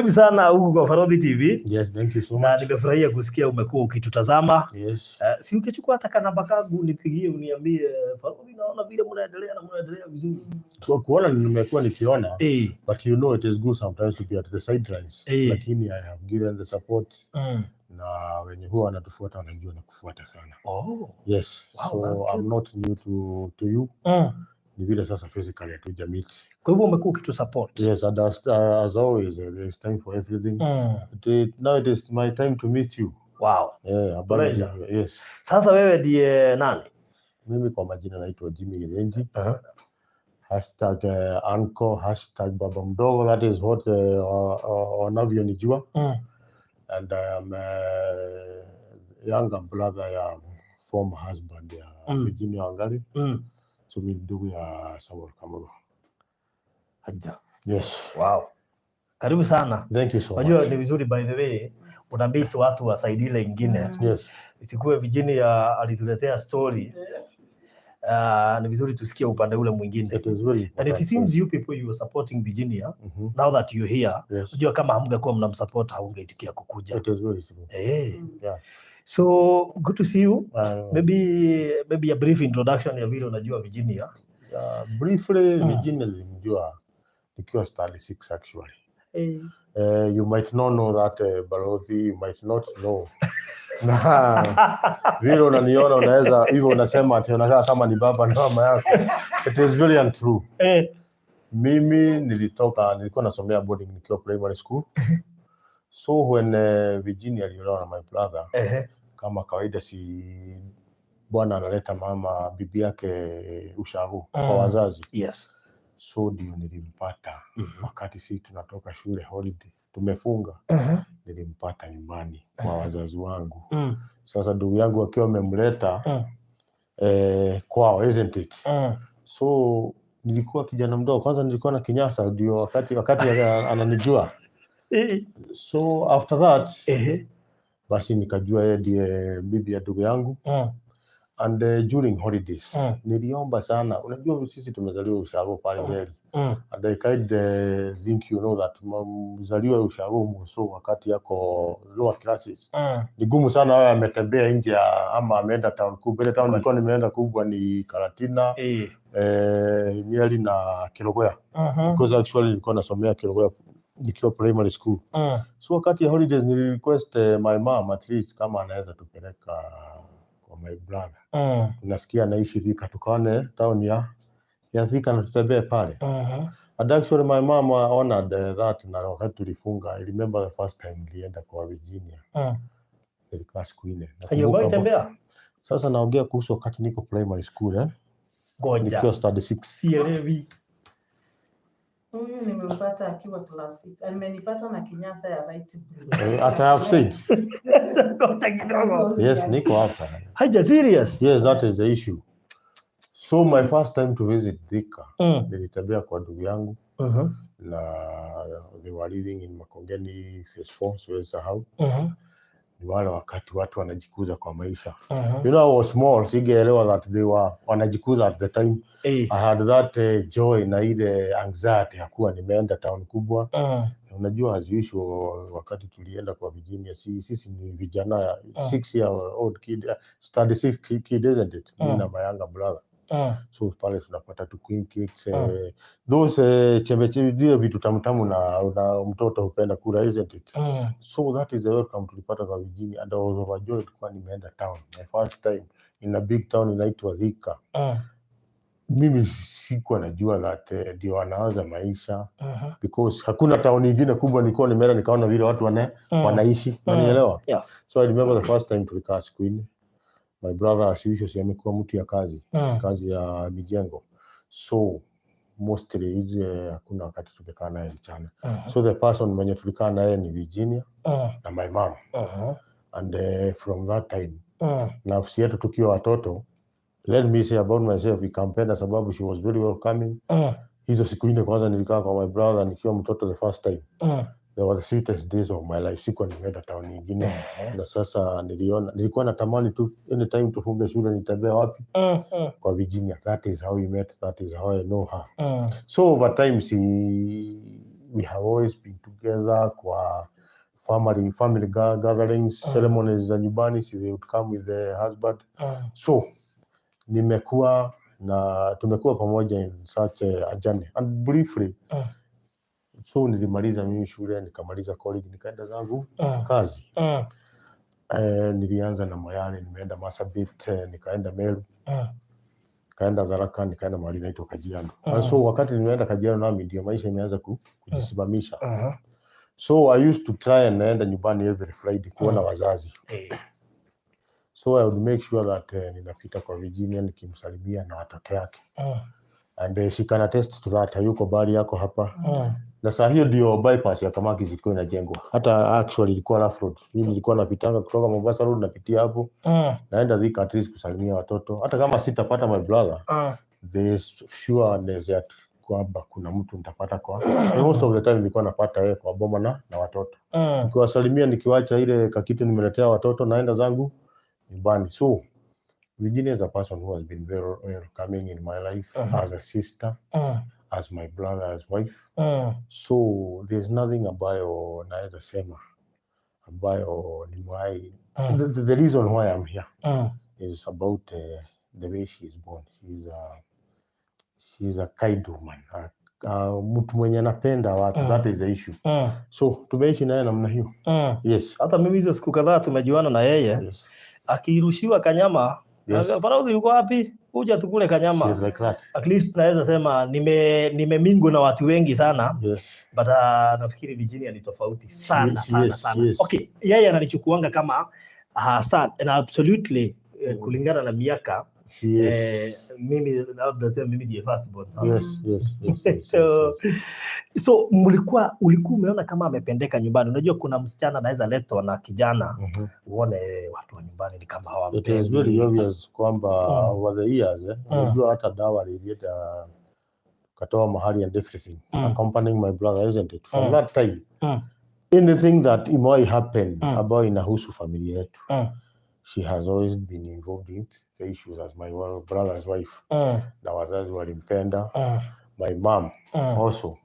Karibu sana huku kwa Farodhi TV. Yes, thank you so Na much. Nimefurahia kusikia umekuwa ukitutazama. Yes. Si ukichukua hata kanamba kangu nipigie uniambie, "Farodhi, naona vile mnaendelea na mnaendelea vizuri." Kwa kuona nimekuwa nikiona, but you know it is good sometimes to be at the sidelines. Lakini I have given the support na wenye huwa wanatufuata wanajua na kufuata sana. Oh. Yes. Wow, that's So good. I'm not new to you. Ni vile sasa physically hatuja meet. Kwa hivyo umekuwa ukitusupport. Yes, and as always, there is time for everything. Now it is my time to meet you. Yeah, about Pleasure. Yes. Sasa wewe ndiye nani? Mimi kwa majina naitwa Jimmy Githinji. #uncle, #baba mdogo, that is what wanavyonijua. And I am younger brother ya former husband ya Virginia Wangari. So mi ndugu ya Samuel Kamotho. Haja. Yes. Wow. Karibu sana. Thank you so Unajua much. Ni vizuri, by the way, unameet watu wa side ile ingine. Isikuwe Virginia alituletea story. Ni vizuri tusikie upande ule mwingine. It is very And it important. Seems you people, you are supporting Virginia now that you're here. Unajua kama hamngekuwa mnamsupport, haungeitikia kukuja. It is very true. So good to see you. Maybe a brief introduction ya vile unajua Virginia. Yeah, briefly, Virginia nilimjua nikiwa standard 6 actually. You might not know that, Balozi, you might not know. Na vile unaniona, unaweza hivyo unasema ati unakaa kama ni baba na mama yako. It is very untrue. Mimi nilikuwa nasomea boarding nikiwa primary school. So when Virginia aliolewa na my brother, kama kawaida, si bwana analeta mama bibi yake ushago kwa wazazi? Yes. So ndio nilimpata wakati si tunatoka shule holiday, tumefunga, nilimpata nyumbani kwa wazazi wangu. Sasa ndugu yangu akiwa amemleta kwao, isn't it? So nilikuwa kijana mdogo, kwanza nilikuwa na kinyasa, ndio wakati ananijua. So after that, basi nikajua yeye ndiye bibi ya ndugu yangu. And during holidays niliomba sana. Unajua sisi tumezaliwa ushago pale Nyeri. And I kind think you know that mzaliwa ushago, so wakati yako lower classes, ni gumu sana awe ametembea nje ama ameenda town kubwa. Ile town nilikuwa nimeenda kubwa ni Karatina, Nyeri na Kerugoya. Because actually nilikuwa nasomea Kerugoya nikiwa primary school. So wakati ya holidays nili request my mom at least kama anaweza tupeleka kwa my brother. Nasikia anaishi Thika, tukaone town ya Thika na tutembee pale. And actually my mom honored that, na wakati tulifunga, I remember the first time nilienda kwa Virginia. Nilikaa siku 4. Hayo Nakumbuka tembea. Sasa naongea kuhusu wakati niko primary school, eh? Ngoja. Nikiwa standard 6. Sielewi. Huyu nimempata akiwa class 6. Amenipata na kinyasa ya light blue. As I have said, Ngoja kidogo. Yes, niko hapa. Haja serious. Yes, that is the issue. So my first time to visit Thika, nilitembea kwa ndugu yangu na they were living in Makongeni Phase 4, siwezi sahau. Ni wale wakati watu wanajikuza kwa maisha. I was small, singeelewa that they were wanajikuza at the time. I had that joy na ile anxiety ya kuwa nimeenda town kubwa. Na unajua, as usual, wakati tulienda kwa Virginia, sisi ni vijana, 6 year old kid, standard 6 kid, isn't it? Me na my younger brother. So pale tunapata tu queen cakes, those chembe chembe, vile vitu tamtamu na mtoto hupenda kula, isn't it? So that is the welcome tulipata kwa Virginia, and I was overjoyed kuwa nimeenda town, my first time in a big town inaitwa Thika. Mimi sikuwa najua that ndio wanaanza maisha because hakuna town ingine kubwa nilikuwa nimeenda nikaona vile watu wanaishi. Unanielewa? Yeah. So I remember the first time tulikaa siku 4. My brother, as usual, si amekuwa mtu ya kazi, kazi ya mijengo, so mostly hizi hakuna wakati tungekaa naye mchana. So the person mwenye tulikaa naye ni Virginia na my mom. And from that time, nafsi yetu tukiwa watoto, let me say about myself, ikampenda sababu she was very welcoming. Hizo siku 4 kwanza nilikaa kwa my brother nikiwa mtoto the first time, they were the sweetest days of my life. Sikuwa nimeenda town nyingine, na sasa niliona, nilikuwa natamani tu anytime tufunge shule nitembee wapi? Kwa Virginia. That is how we met, that is how I know her. So over time, si We have always been together kwa family gatherings, ceremonies za nyumbani, so they would come with the husband. So nimekuwa na tumekuwa pamoja in such a journey and briefly, so nilimaliza mimi shule, nikamaliza college, nikaenda zangu kazi. Nilianza na Moyale, nimeenda Marsabit, nikaenda Meru, nikaenda Tharaka, nikaenda mahali inaitwa Kajiado. And so wakati nimeenda Kajiado nami ndio maisha imeanza kujisimamisha. So I used to try and naenda nyumbani every Friday kuona wazazi. So I would make sure that ninapita kwa Virginia nikimsalimia na watoto yake. And she can attest to that, hayuko bali yako hapa. Na saa hiyo ndio bypass ya Kamakis ilikuwa inajengwa. Hata actually ilikuwa rough road. Mimi nilikuwa napitanga kutoka Mombasa Road, napitia hapo, naenda Thika at least kusalimia watoto. Hata kama sitapata my brother, there is sureness that kwamba kuna mtu nitapata kwa, and most of the time nilikuwa napata yeye kwa boma na watoto. Nikiwasalimia, nikiwacha ile kakitu nimeletea watoto, naenda zangu nyumbani. So Virginia is a person who has been very welcoming in my life as a sister, as my brother, as wife. So there's nothing ambayo naweza sema ambayo nimewahi. The reason why I'm here is about the way she is born. She's a kind woman. Mtu mwenye anapenda watu. That is the issue. So tumeishi naye namna hiyo. Yes. Hata mimi hizo siku kadhaa tumejuana na yeye, akirushiwa kanyama, "Balozi yuko wapi? Kuja tukule kanyama." She's like that. At least naweza sema nimemingle na watu wengi sana, but nafikiri Virginia ni tofauti sana, sana, sana. Okay, yeye ananichukuanga kama son and absolutely, kulingana na miaka, She is. Mimi labda tuseme mimi ndiye first born sasa. So, so mlikuwa ulikuwa umeona kama amependeka nyumbani. Unajua kuna msichana anaweza letwa na kijana, uone watu wa nyumbani ni kama It is very hawampendi. Obvious kwamba over the years, unajua hata dawa ilienda katoa mahali and everything, accompanying my brother, isn't it? From that time, anything that imewahi happen ambayo inahusu familia yetu, she has always been involved in the issues as my brother's wife, na wazazi walimpenda. My mom also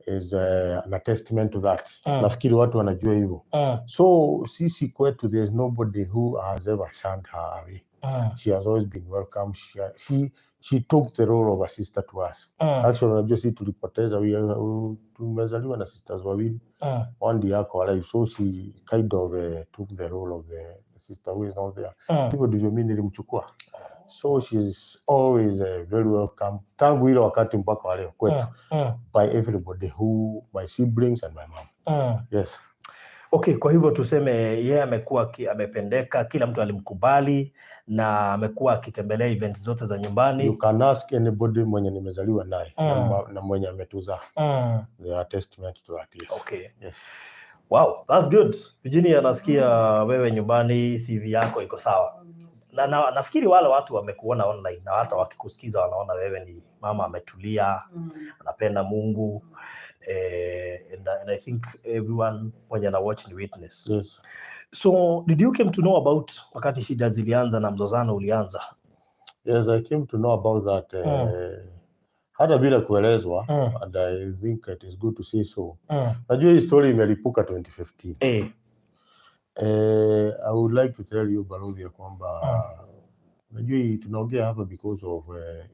is an attestment to that. Nafikiri watu wanajua hivyo. So sisi kwetu there's nobody who has ever shunned her away. She has always been welcome. She took the role of a sister to us. Actually, unajua si tulipoteza, tumezaliwa na sisters wawili, one ndiye ako alive, so she kind of took the role of the sister who is not there. Hivyo ndivyo mimi nilimchukua. So she's always very welcome tangu ile wakati mpaka wa leo kwetu, by everybody who, my siblings and my mom. Yes. Okay, kwa hivyo tuseme yeye amekuwa amependeka, kila mtu alimkubali na amekuwa akitembelea events zote za nyumbani. You can ask anybody mwenye nimezaliwa naye na mwenye ametuzaa. They are testament to that. Yes. Okay. Yes. Wow, that's good. Virginia, nasikia wewe nyumbani CV yako iko sawa. Na nafikiri wale watu wamekuona online na hata wakikusikiza wanaona wewe ni mama ametulia, anapenda Mungu. And I think everyone mwenye ana watch ni witness. Yes. So did you came to know about wakati shida zilianza na mzozano ulianza? Yes, I came to know about that hata bila kuelezwa, and I think it is good to say so. Najua hii story imelipuka 2015. I would like to tell you, Balozi, ya kwamba najua hii tunaongea hapa because of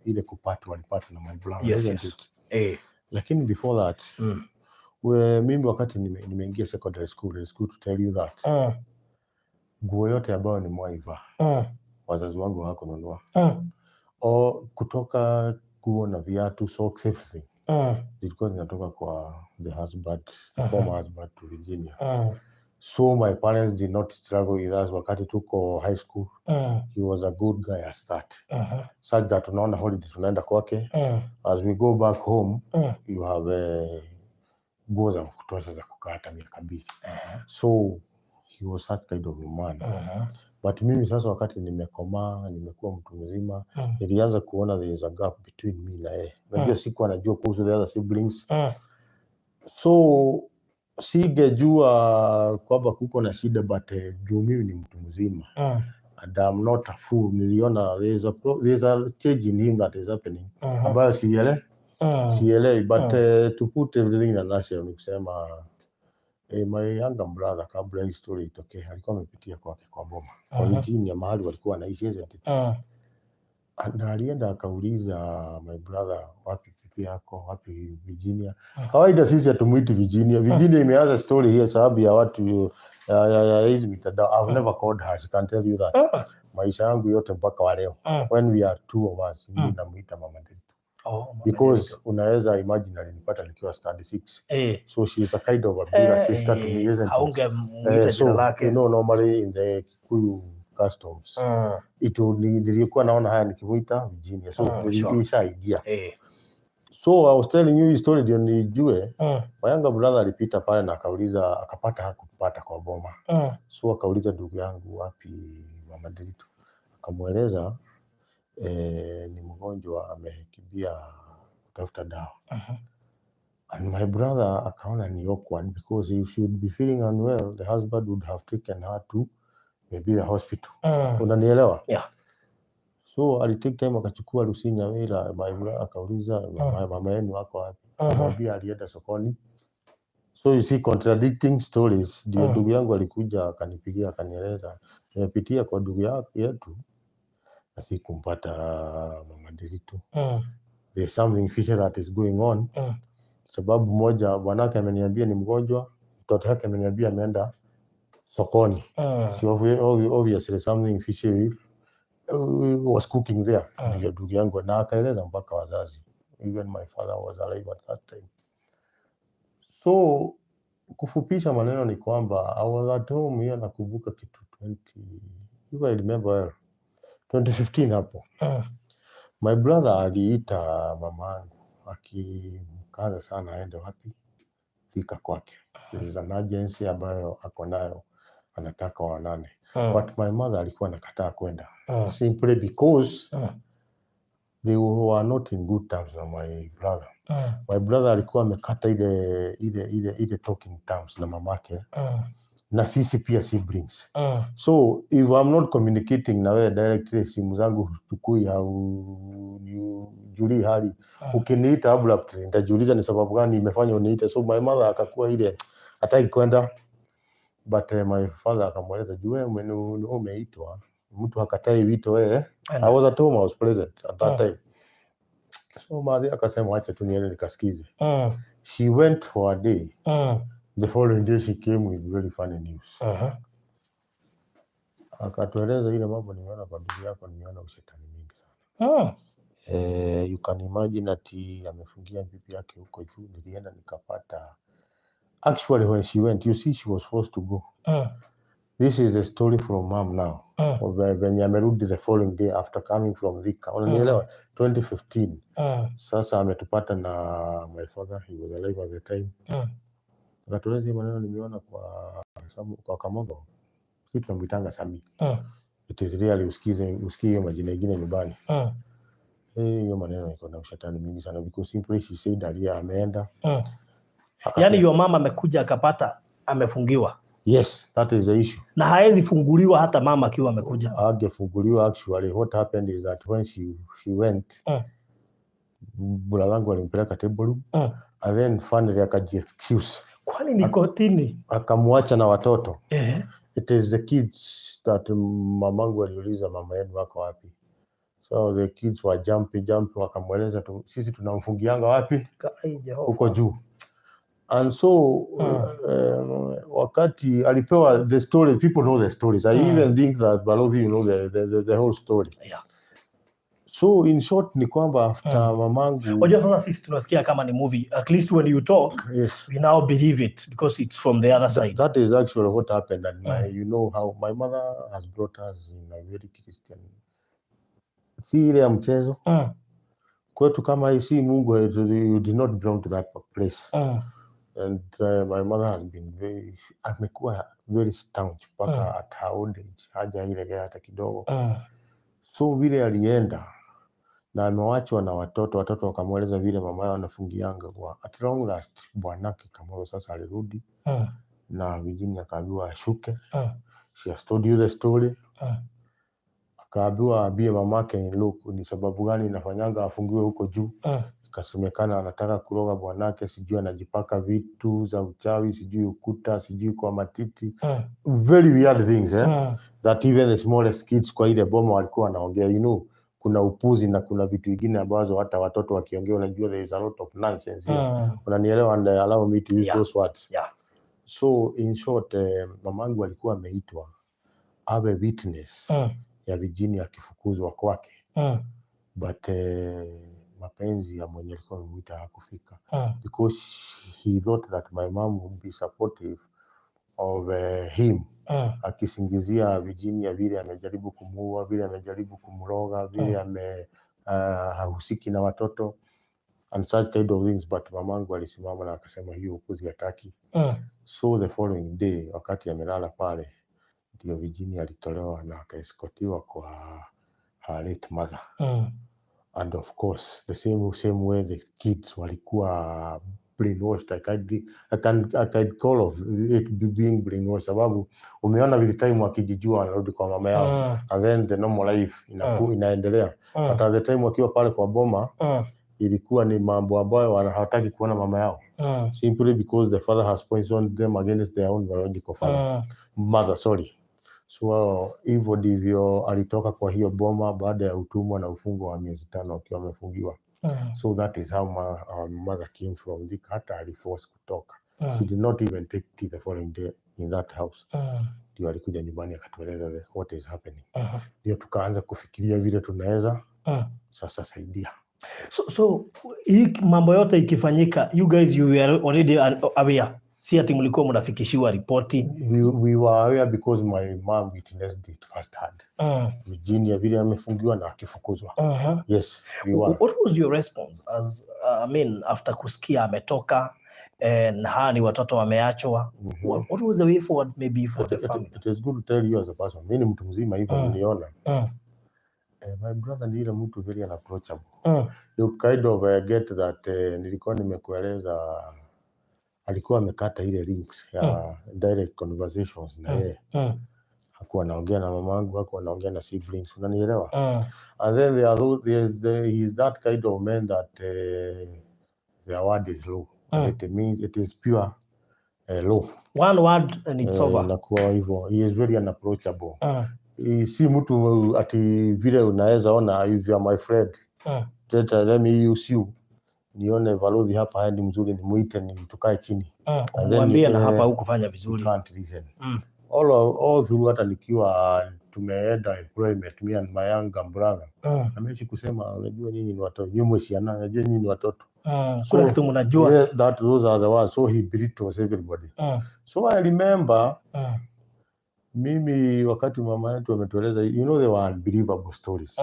ile kupata walipata na my brother, isn't it? Lakini before that, mimi wakati nimeingia secondary school, it's good to tell you that nguo yote ambayo nimewahi vaa, wazazi wangu hawakununua. O kutoka nguo na viatu, socks, everything zilikuwa zinatoka kwa the husband, the former husband to Virginia. So my parents did not struggle with us wakati tuko high school. He was a good guy as that, such that tunaona holiday tunaenda kwake. As we go back home, you have nguo za kutosha za kukaa hata miaka 2. So he was such kind of a man. But mimi sasa wakati nimekomaa, nimekuwa mtu mzima, nilianza kuona there is a gap between me na yeye. Najua sikuwa najua kuhusu the other siblings, so singejua kwamba kuko na shida, but juu mimi ni mtu mzima and I'm not a fool, niliona there is a change in him that is happening ambayo siele Sielewi, but to put everything in a nutshell ni kusema my younger brother, kabla hii story itokee, alikuwa amepitia kwake kwa boma kwa Virginia, mahali walikuwa wanaishi, isn't it? Na alienda akauliza my brother, "Wapi bibi yako? Wapi Virginia?" Kawaida sisi hatumuiti Virginia. Virginia imeanza story hiyo sababu ya watu ya hizi mitandao. I've never called her, she can tell you that. Maisha yangu yote mpaka wa leo, when we are two of us, mimi namuita Mama Nderitu. Oh, Mama Because Nderitu. Unaweza imagine alinipata nikiwa standard 6. So she is a kind of a bigger sister to me, isn't it? Haungemuita jina So lake. Normally in the Kikuyu customs, nilikuwa naona haya nikimuita Virginia, so ishaingia. So I was telling you hii story ndio nijue my younger brother alipita pale na akauliza, akapata, hakupata kwa boma. So akauliza ndugu yangu, "Wapi Mama Nderitu?" Akamweleza ni mgonjwa, amekimbia kutafuta dawa. And my brother akaona ni awkward because if she would be feeling unwell, the husband would have taken her to maybe the hospital. Unanielewa? Yeah. So alitake time akachukua Lucy Nyawira, my brother, akauliza, "Mama yenu wako wapi?" Akamwambia alienda sokoni. So you see, contradicting stories. Ndio ndugu yangu alikuja akanipigia akanieleza, "Nimepitia kwa ndugu yetu na sikumpata Mama Nderitu. There's something fishy that is going on." Sababu moja, bwanake ameniambia ni mgonjwa, mtoto wake ameniambia ameenda sokoni. So obviously something fishy was cooking there. Ndio ndugu yangu na akaeleza mpaka wazazi. Even my father was alive at that time. So kufupisha maneno ni kwamba I was at home hiyo, nakumbuka kitu 20, if I remember well, 2015 hapo. My brother aliita mama yangu akimkaza sana aende wapi? Thika kwake. This is an agency ambayo ako nayo, anataka waonane. But my mother alikuwa anakataa kwenda simply because they were not in good terms na my brother. My brother alikuwa amekata ile talking terms na mamake na sisi pia siblings. So if I'm not communicating na wewe directly, simu zangu huchukui au julii hali, ukiniita abruptly nitajiuliza ni sababu gani imefanya uniite. So my mother akakuwa ile hataki kwenda, but my father akamweleza, "Juu wewe umeitwa, mtu hakatai wito wewe." I was at home, I was present at that time. So mother akasema, "Acha tu niende nikasikize." She went for a day. The following day she came with very funny news. Akatueleza, "Ile mambo nimeona kwa ndugu yako, nimeona ushetani mingi sana." You can imagine ati amefungia bibi yake huko juu. Nilienda nikapata, actually when she went, you see, she was forced to go. This is a story from mom now. Venye amerudi the following day after coming from Thika. Unanielewa? 2015. Sasa ametupata na my father, he was alive at the time. Akatueleza, "Hii maneno nimeona kwa Kamotho." Sisi tunamwitanga Sami. It is really usikize usikie hiyo majina ingine nyumbani. Eh, hiyo maneno iko na ushetani mingi sana because simply she said alia ameenda. Yaani your mama amekuja akapata amefungiwa? Yes, that is the issue. Na haezi funguliwa hata mama akiwa amekuja? Angefunguliwa. Actually, what happened is that when she went, brother wangu alimpeleka table room and then finally akaji excuse. Kwani ni kotini? Akamwacha na watoto. It is the kids that mamangu aliuliza, "Mama yenu wako wapi?" So the kids were jumping jumping, wakamweleza tu, "Sisi tunamfungianga wapi?" Kai Jehova. Huko juu. And so wakati alipewa the story, people know the stories. I even think that Balozi, you know the whole story. So in short ni kwamba after mamangu Unajua sasa sisi tunasikia kama ni movie. At least when you talk, we now believe it because it's from the other side. That is actually what happened. And you know how my mother has brought us in a very Christian, si ile ya mchezo. Kwetu kama hii si Mungu, you did not belong to that place. And my mother has been very, amekuwa very staunch mpaka at her old age, hajailegea hata kidogo. So vile alienda na amewachwa na watoto, watoto wakamweleza vile mama yao anafungianga kwa, at long last bwanake Kamotho sasa alirudi na Virginia akaambiwa ashuke. She has told you the story. Akaambiwa aambie mamake, look, ni sababu gani inafanyanga afungiwe huko juu. Ikasemekana anataka kuroga bwanake, sijui anajipaka vitu za uchawi, sijui ukuta, sijui kwa matiti. Very weird things, eh? That even the smallest kids kwa ile boma walikuwa wanaongea. Kuna upuzi na kuna vitu vingine ambazo hata watoto wakiongea unajua there is a lot of nonsense here. Unanielewa? And allow me to use those words. So in short, mamangu alikuwa ameitwa awe witness ya Virginia akifukuzwa kwake, but mapenzi ya mwenye alikuwa amemwita hakufika because he thought that my mom would be supportive of him, akisingizia Virginia vile amejaribu kumuua, vile amejaribu kumroga, vile ame hahusiki na watoto and such kind of things, but mamangu alisimama na akasema hiyo upuzi hataki. So the following day, wakati amelala pale, ndio Virginia alitolewa na akaescortiwa kwa her late mother. And of course, the same way the kids walikuwa brainwashed. I can call of it being brainwashed, sababu umeona with time wakijijua wanarudi kwa mama yao and then the normal life inaendelea. But at the time wakiwa pale kwa boma, ilikuwa ni mambo ambayo hawataki kuona mama yao simply because the father has poisoned them against their own biological father, mother, sorry. So hivyo ndivyo alitoka kwa hiyo boma baada ya utumwa na ufungo wa miezi 5 akiwa amefungiwa. So that is how our mother came from Thika. Hata aliforce kutoka. She did not even take tea the following day in that house. Ndio alikuja nyumbani akatueleza what is happening. Ndio tukaanza kufikiria vile tunaweza sasa saidia. So hii mambo yote ikifanyika, you guys, you were already aware, si ati mlikuwa mnafikishiwa ripoti? We were aware because my mom witnessed it first hand. Virginia vile amefungiwa na akifukuzwa. Yes, we were. What was your response as I mean, after kusikia ametoka and hawa ni watoto wameachwa? What was the way forward maybe for the family? It is good to tell you as a person. Mimi ni mtu mzima hivyo niliona. My brother ni ile mtu very unapproachable. You kind of get that nilikuwa nimekueleza alikuwa amekata ile links ya direct conversations na yeye. Hakuwa anaongea na mamangu, hakuwa anaongea na siblings, unanielewa? And then there are those, there's the, he's that kind of man that their word is law. And it means it is pure law. One word and it's over. Inakuwa hivyo. He is very unapproachable. Si mtu ati vile unaweza ona, if you are my friend, let me use you, nione Balozi hapa haendi mzuri, nimuite ni tukae chini. And then, Mwambie na hapa hukufanya you vizuri. Can't listen. All All through, hata nikiwa tumeenda employment, me and my younger brother, ameishi kusema, "Unajua nyinyi ni watoto, nyinyi mwesiana, unajua nyinyi ni watoto." Kuna So, kitu mnajua. Yeah, that those are the words. So he belittles everybody. So I remember mimi wakati mama yetu ametueleza, they were unbelievable stories.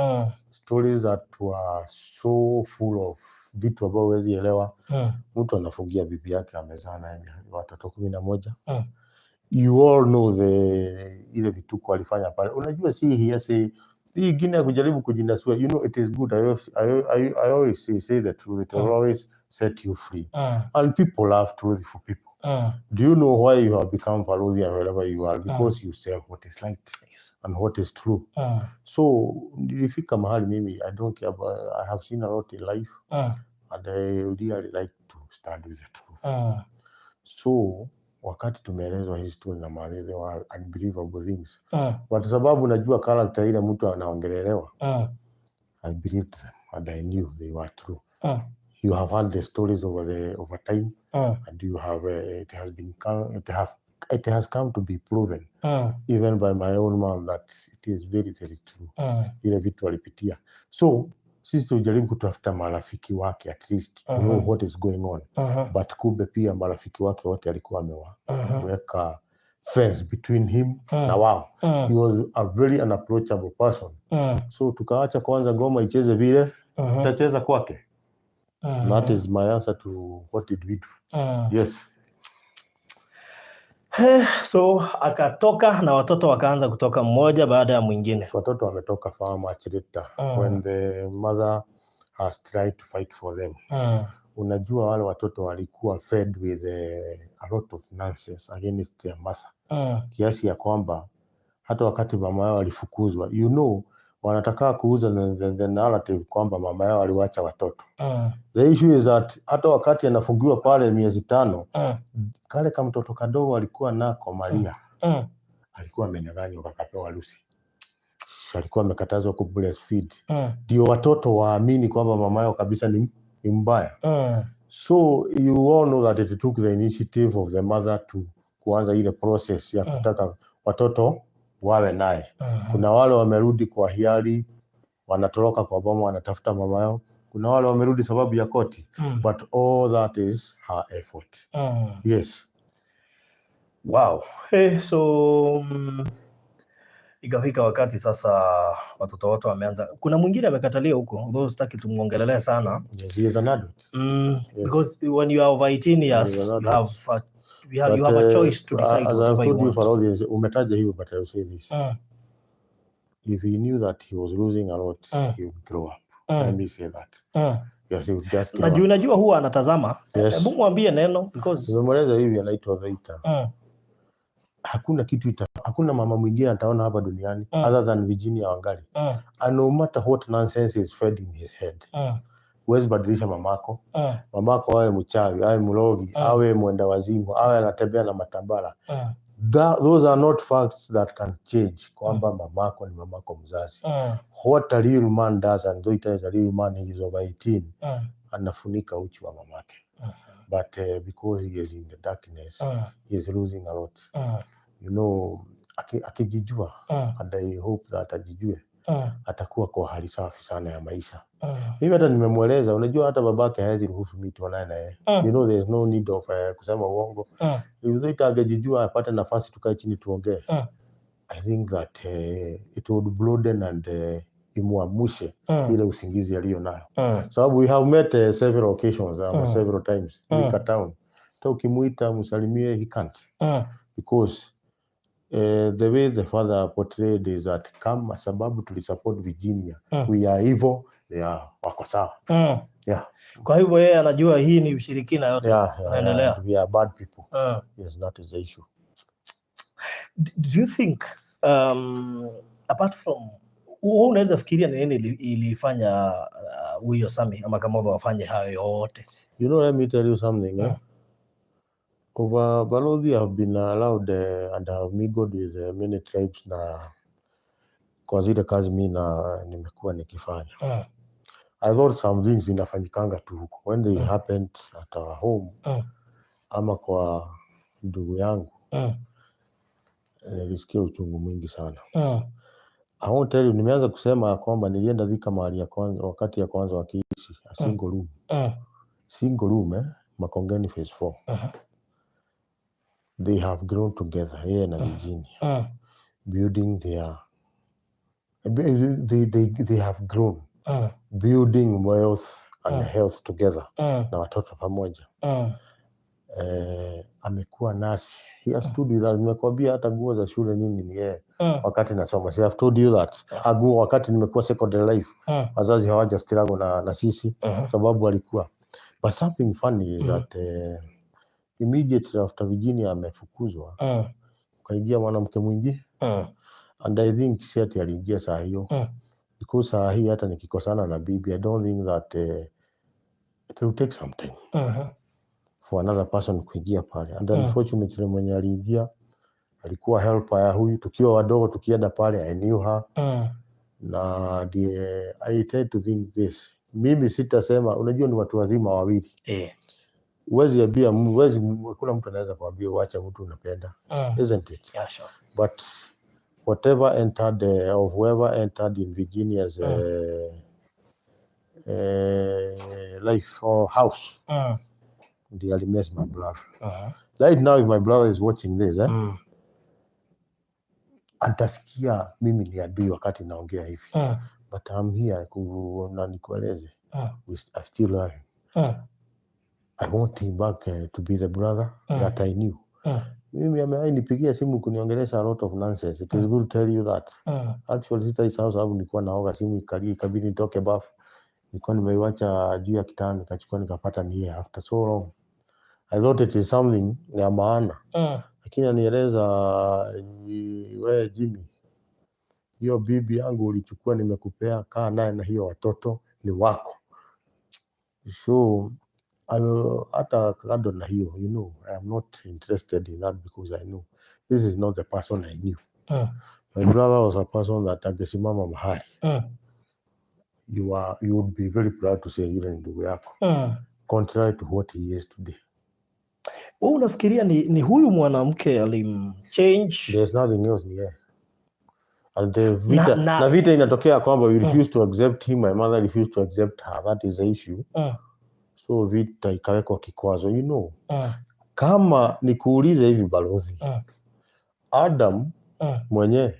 Stories that were so full of vitu ambavyo huwezi elewa. Mtu anafungia bibi yake amezaa naye watoto 11. You all know the ile vituko alifanya pale. Unajua si hearsay. Hii ingine ya kujaribu kujinasua, it is good. I always say the truth. It will always set you free. And people love truthful people. Do you know why you have become Balozi and wherever you are? Because you sell what is right and what is true. So nilifika mahali mimi I don't care about, I have seen a lot in life and I really like to stand with the truth. So wakati tumeelezwa hii story na mathe, they were unbelievable things. But sababu najua character ile mtu anaongelelewa, I believed them and I knew they were true. You have heard the stories over time and you have it has been come, it has come to be proven even by my own mom that it is very, very true, ile vitu alipitia. So sisi tujaribu kutafuta marafiki wake at least to know what is going on, but kumbe pia marafiki wake wote alikuwa ameweka fence between him na wao. He was a very unapproachable person. So tukaacha kwanza ngoma icheze vile itacheza kwake. That is my answer to what did we do. Yes. So akatoka na watoto wakaanza kutoka mmoja baada ya mwingine. Watoto wametoka far much later when the mother has tried to fight for them. Unajua wale watoto walikuwa fed with a lot of nonsense against their mother, kiasi ya kwamba hata wakati mama yao alifukuzwa, Wanataka kuuza the narrative kwamba mama yao aliwacha watoto. The issue is that hata wakati anafungiwa pale miezi 5, kale kamtoto kadogo alikuwa nako Maria, alikuwa amenyang'anywa kakapewa Lucy. Alikuwa amekatazwa ku breastfeed. Ndio watoto waamini kwamba mama yao kabisa ni mbaya. So you all know that it took the initiative of the mother to kuanza ile process ya kutaka watoto wawe naye. Kuna wale wamerudi kwa hiari, wanatoroka kwa boma, wanatafuta mama yao. Kuna wale wamerudi sababu ya koti, but all that is her effort. Yes. Wow. Hey, so ikafika wakati sasa watoto wote wameanza. Kuna mwingine amekatalia huko, although sitaki tumuongelelee sana. Yes, he is an adult. Yes. Because when you are over 18 years, He is an you adult. Have a, you have, you But, have a choice to decide as I've whatever you told you want. For audience, umetaja hivyo, but I will say this. If he knew that he was losing a lot, he would grow up. Let me say that. Yes, he would just grow Na juu up. unajua huwa anatazama. Yes. Hebu mwambie neno because Nimemweleza hivi, anaitwa Dhaita. Hakuna kitu hakuna mama mwingine ataona hapa duniani other than Virginia Wangari. And no matter what nonsense is fed in his head, huwezi badilisha mamako. Mamako awe mchawi, awe mrogi, awe mwenda wazimu, awe anatembea na matambara. Those are not facts that can change kwamba mamako ni mamako mzazi. What a real man does, and Dhaita is a real man, he is over 18, anafunika uchi wa mamake. But because he is in the darkness, he is losing a lot. Akijijua, and I hope that ajijue, atakuwa kwa hali safi sana ya maisha. Mimi hata nimemweleza, unajua hata babake hawezi ruhusu mimi tuonane na yeye. There is no need of kusema uongo. If Dhaita angejijua apate nafasi tukae chini tuongee. I think that it would broaden and imuamushe ile usingizi aliyo nayo. Sababu we have met several occasions, several times Thika town. Hata ukimuita msalimie, he can't because the way the father portrayed is that kama sababu tulisupport Virginia, we are evil, they are wako sawa. Yeah. Kwa hivyo yeye anajua hii ni ushirikina yote. Naendelea. Yeah, we are bad people. Yes, that is the issue. Do you think apart from wewe, unaweza fikiria ni nini ilifanya huyo Sami ama Kamotho wafanye hayo yote? Let me tell you something. Eh? Over Balozi have been allowed and have mingled with many tribes na kwa zile kazi mi na nimekuwa nikifanya. I thought some things inafanyikanga tu huko. When they happened at our home ama kwa ndugu yangu, nilisikia uchungu mwingi sana. I won't tell you, nimeanza kusema ya kwamba nilienda Thika mahali ya kwanza, wakati ya kwanza wakiishi a single room. Single room, eh? Makongeni phase 4. They have grown together, yeye na Virginia, building their they have grown, building wealth and health together na watoto pamoja. Amekuwa nasi, he has stood with us. Nimekuambia hata nguo za shule nini ni yeye wakati nasoma. See, I've told you that. Nguo wakati nimekuwa secondary life, wazazi hawaja struggle na sisi sababu alikuwa. But something funny is that immediately after Virginia amefukuzwa, ukaingia mwanamke mwingine, and I think si ati aliingia saa hiyo, because saa hii hata nikikosana na bibi, I don't think that it will take some time for another person kuingia pale, and unfortunately mwenye aliingia alikuwa helper ya huyu. Tukiwa wadogo tukienda pale, I knew her, na ndiye I tend to think this, mimi sitasema, unajua ni watu wazima wawili, huwezi ambia, huwezi, kuna mtu anaweza kuambia uache mtu unapenda, isn't it? Yeah, sure. But whatever entered or whoever entered in Virginia's life or house, ndiye alimess my brother. Right now, if my brother is watching this, eh, atasikia mimi ni adui wakati naongea hivi, but I'm here na nikueleze, I still love him. I want him back to be the brother that I knew. Mimi amewahi nipigia simu kuniongelesha a lot of nonsense. It is good to tell you that. Actually sitaisahau sababu nilikuwa naoga, simu ikalia, ikabidi nitoke bafu. Nilikuwa nimeiwacha juu ya kitanda, nikachukua nikapata ni yeye after so long. I thought it is something ya maana. Lakini anieleza, "We Jimmy, Hiyo bibi yangu ulichukua, nimekupea, kaa naye na hiyo watoto ni wako. So hata kando na hiyo, I am not interested in that because I know this is not the person I knew. My brother was a person that angesimama mahali, you would be very proud to say yule ni ndugu yako, contrary to what he is today. Wewe unafikiria ni huyu mwanamke alimchange? There's nothing else, ni yeye. And the vita, na vita inatokea kwamba we refuse to accept him, my mother refused to accept her. That is the issue. So vita ikawekwa kikwazo. Kama nikuulize hivi, balozi, Adam mwenyewe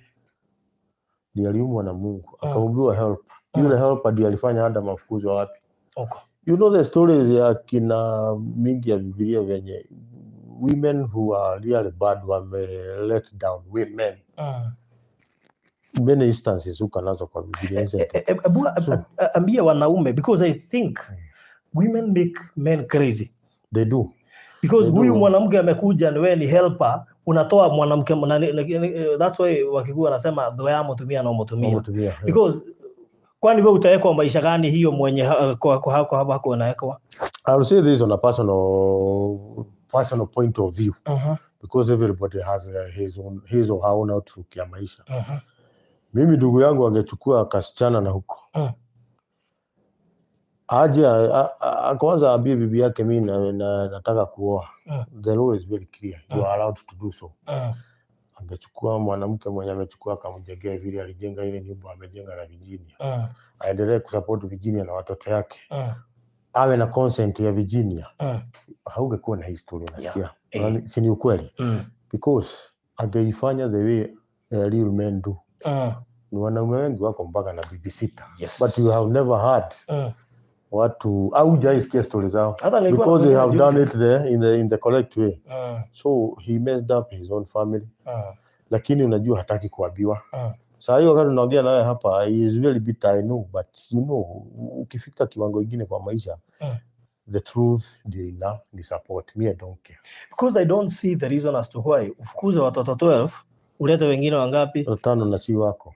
ndiye aliumbwa na Mungu, akaumbiwa helper. Yule helper ndiye alifanya Adam afukuzwe wapi? Huko. You know the stories ya kina mingi ya Biblia venye women who are really bad wame let down women. Many instances uko nazo kwa Biblia, isn't it? Ebu ambia wanaume, because I think women make men crazy. They do. Because They huyu do. Mwanamke amekuja, ni wewe ni helper, unatoa mwanamke that's why Wakikuyu wanasema dhoya mutumia na mutumia. Wametumia, yeah. Because kwani wewe utawekwa maisha gani hiyo mwenye kwa hapa unawekwa? I'll say this on a personal point of view because everybody has his or her own outlook ya maisha. Mimi ndugu yangu angechukua kasichana na huko aje kwanza aambie bibi yake, mi nataka kuoa. The law is very clear. You are allowed to do so. Angechukua mwanamke mwenye amechukua, akamjengea vile alijenga ile nyumba amejenga na Virginia, aendelee kusupport Virginia na watoto yake, awe na consent ya Virginia, haungekuwa na history, unasikia? Si ni ukweli? Because angeifanya the way real men do. Ni wanaume wengi wako mpaka na bibi sita, but you have never heard watu au hujaisikia stori zao Hata nilikuwa because they have nakuja done juzi. it there in the correct way. So he messed up his own family, lakini unajua hataki kuambiwa. Saa hii wakati tunaongea naye hapa, he is very bitter, I know, but ukifika kiwango ingine kwa maisha, the truth ndio ina ni support me. I don't care. Because I don't see the reason as to why ufukuze watoto 12, ulete wengine wangapi? Tano na si wako.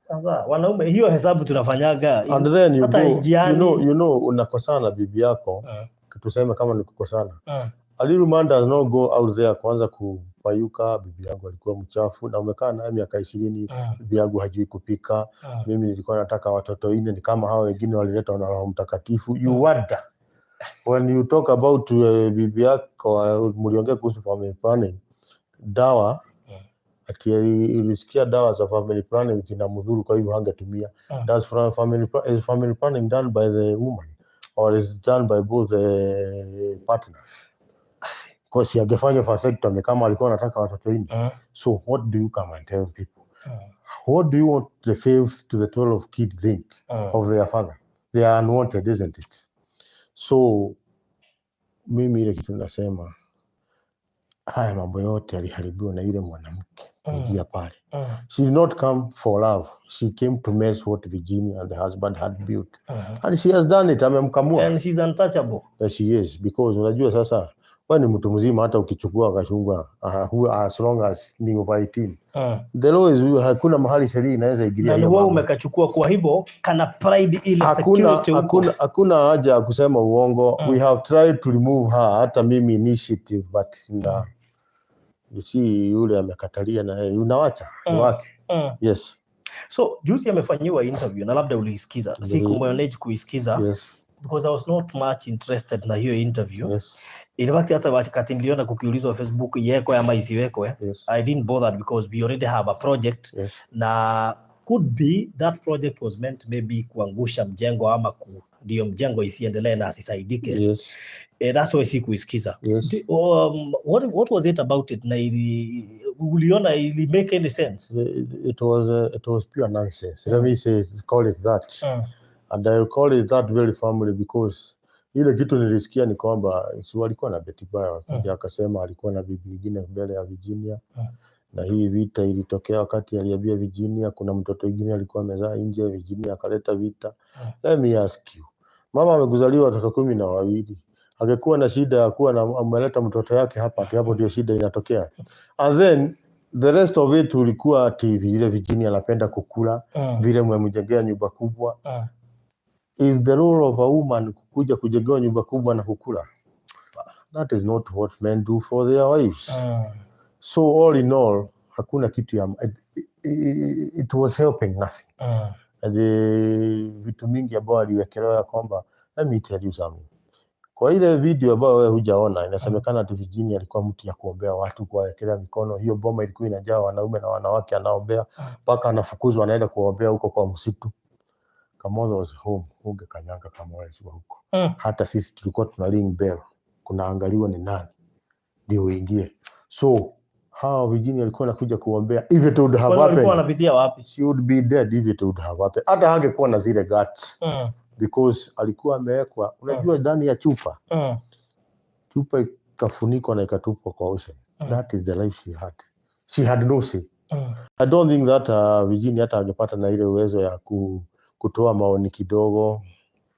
Sasa wanaume hiyo hesabu tunafanyaga. And then you Hata go, njiani. Unakosana na bibi yako, tuseme kama ni kukosana, a little man does not go out there kuanza kupayuka, "Bibi yangu alikuwa mchafu," na umekaa naye miaka 20. "Bibi yangu hajui kupika. Mimi nilikuwa nataka watoto nne, ni kama hao wengine waliletwa na Roho Mtakatifu." You wonder when you talk about bibi yako, mliongea kuhusu family planning, dawa, ati ilisikia dawa za family planning zinamdhuru, kwa hivyo hangetumia. Does is family planning done by the woman or is it done by both the partners? Kwa si angefanya vasectomy kama alikuwa anataka watoto nne? So what do you come and tell people? What do you want the faith to the 12 kids think of their father? They are unwanted, isn't it? So mimi ile kitu nasema, haya mambo yote yaliharibiwa na yule mwanamke kuingia pale. She did not come for love. She came to mess what Virginia and the husband had built. And she has done it, amemkamua. And she's untouchable. Yes, she is, because unajua sasa wewe ni mtu mzima, hata ukichukua kachungwa, as long as ni over 18, the law is, hakuna mahali sheria inaweza ingilia Na ni hiyo wewe mambo. Umekachukua, kwa hivyo kana pride ile Hakuna security huko. hakuna haja ya kusema uongo. We have tried to remove her, hata mimi initiative, but na you see yule amekatalia na yeye unawacha ni wake. Yes. So juzi amefanyiwa interview na labda uliisikiza. Sikumanage kuisikiza because I was not much interested na hiyo interview. In fact, hata wakati niliona kukiulizwa Facebook iwekwe ama isiwekwe, I didn't bother because we already have a project na could be that project was meant maybe kuangusha mjengo ama ndio mjengo isiendelee na asisaidike. That's why sikuisikiza. What was it about it na uliona ili make any sense? It was pure nonsense. Let me say, call it that. And I will call it that very firmly because ile kitu nilisikia ni kwamba si walikuwa na Betty Bayo, akaja akasema alikuwa na bibi ingine mbele ya Virginia, na hii vita ilitokea wakati aliambia Virginia kuna mtoto mwingine alikuwa amezaa nje, Virginia akaleta vita. Let me ask you, mama amekuzaliwa watoto 12, angekuwa na shida ya kuwa na ameleta mtoto yake hapa, ati hapo ndio shida inatokea? And then The rest of it ulikuwa ati vile Virginia anapenda kukula, vile mmemjengea nyumba kubwa. Is the role of a woman kukuja kujengewa nyumba kubwa na kukula? That is not what men do for their wives. So all in all, hakuna kitu ya it was helping nothing. And the vitu mingi ambayo aliwekelewa ya kwamba, let me tell you something. Kwa ile video ambayo wewe hujaona, inasemekana ati Virginia alikuwa mtu ya kuombea watu, kuwawekelea mikono. Hiyo boma ilikuwa inajaa wanaume na wanawake, anaombea mpaka anafukuzwa, anaenda kuombea huko kwa msitu. Kamotho was home, hungekanyaga kama wewe si wa huko. Hata sisi tulikuwa tuna ring bell, kunaangaliwa ni nani ndio uingie. So hawa Virginia alikuwa anakuja kuombea, if it would have Kwani walikuwa happened, wanapitia wapi? She would be dead if it would have happened. Hata hangekuwa na zile guts because alikuwa amewekwa, unajua, ndani ya chupa, chupa ikafunikwa na ikatupwa kwa ocean. That is the life she had. She had no say. I don't think that Virginia hata angepata na ile uwezo ya kutoa maoni kidogo.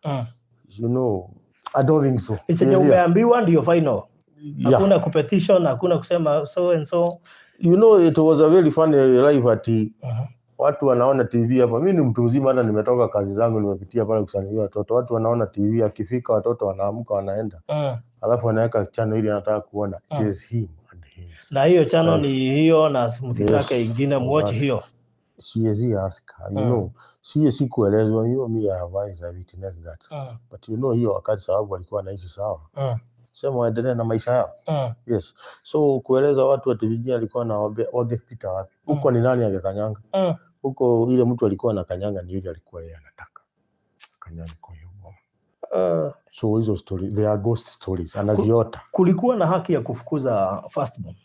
I don't think so. Ni chenye umeambiwa ndio final. Yeah. Hakuna kupetition, hakuna kusema so and so. It was a very funny life ati watu wanaona TV hapa. Mimi ni mtu mzima, hata nimetoka kazi zangu, nimepitia pale kusalimia watoto. Watu wanaona TV, akifika watoto wanaamka wanaenda, alafu wanaweka channel ile anataka kuona. It is him and his. Na hiyo channel ni hiyo na msitake ingine, muwatch hiyo. Siwezi ask her, you know. Sio sikuelezwa, me I have eyes, I witnessed that. But hiyo wakati sababu walikuwa wanaishi sawa. Sema waendelee na maisha yao. Yes. So kueleza watu ati Virginia alikuwa anawaambia, wangepita wapi? Huko ni nani angekanyanga? Huko ile mtu alikuwa anakanyanga ni yule alikuwa yeye anataka. Kanyanga kwa hiyo boma. So hizo story, they are ghost stories. Anaziota. Kulikuwa na haki ya kufukuza firstborn?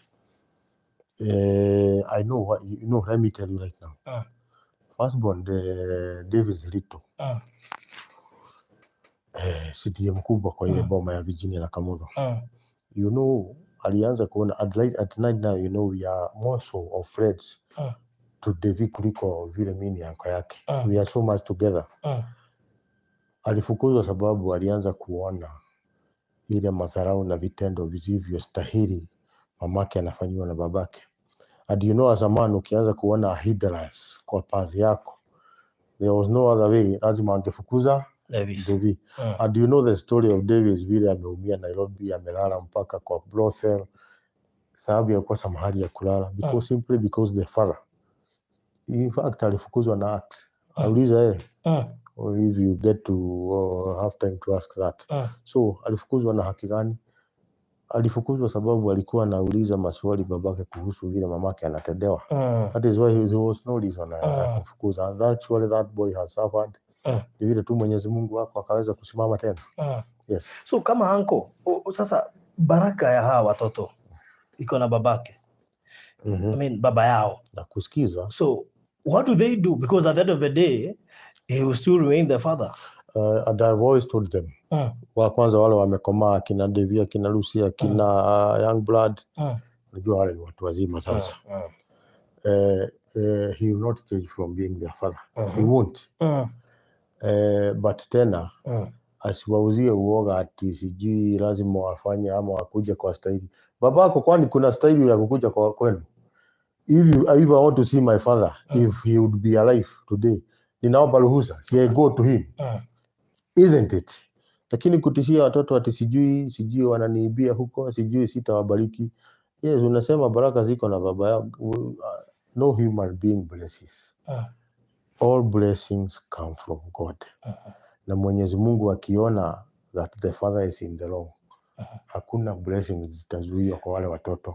I know what you know, let me tell you right now. Firstborn, the Davis Lito. CDM mkubwa kwa ile boma ya Virginia na Kamotho. Alianza kuona at night now, we are more so of friends to Devi kuliko vile mimi ni uncle yake. We are so much together. Alifukuzwa sababu alianza kuona ile madharau na vitendo visivyostahili mamake anafanyiwa na babake. And as a man, ukianza kuona a hindrance kwa path yako, there was no other way, lazima angefukuza Davis. Devi. And you know the story of Davis, vile ameumia Nairobi, amelala mpaka kwa brothel sababu ya kukosa mahali ya kulala because simply because the father, in fact, alifukuzwa na axe. Auliza yeye or if you get to have time to ask that. So alifukuzwa na haki gani? Alifukuzwa sababu alikuwa anauliza maswali babake kuhusu vile mamake anatendewa. That is why there was no reason ya kumfukuza. And actually that boy has suffered. Ni vile tu Mwenyezi Mungu wako akaweza kusimama tena. Yes. So kama uncle, sasa baraka ya hawa watoto iko na babake. I mean, baba yao. Na kusikiza. So what do they do? Because at the end of the day, he will still remain the father. And I've always told them, wa kwanza wale wamekomaa, akina Devi, akina Lucy, akina Young Blood, najua wale ni watu wazima sasa. He will not change from being their father. He won't. But tena asiwauzie uoga ati sijui lazima wafanye ama wakuje kwa staili. Babako, kwani kuna staili ya kukuja kwa kwenu? If I want to see my father, if he would be alive today, ninaomba ruhusa, si I go to him, isn't it? Lakini kutishia watoto ati sijui wananiibia huko, sijui sitawabariki. Yes, unasema baraka ziko na baba yao. No human being blesses. All blessings come from God. Na Mwenyezi Mungu akiona that the father is in the wrong, hakuna blessings zitazuiwa kwa wale watoto.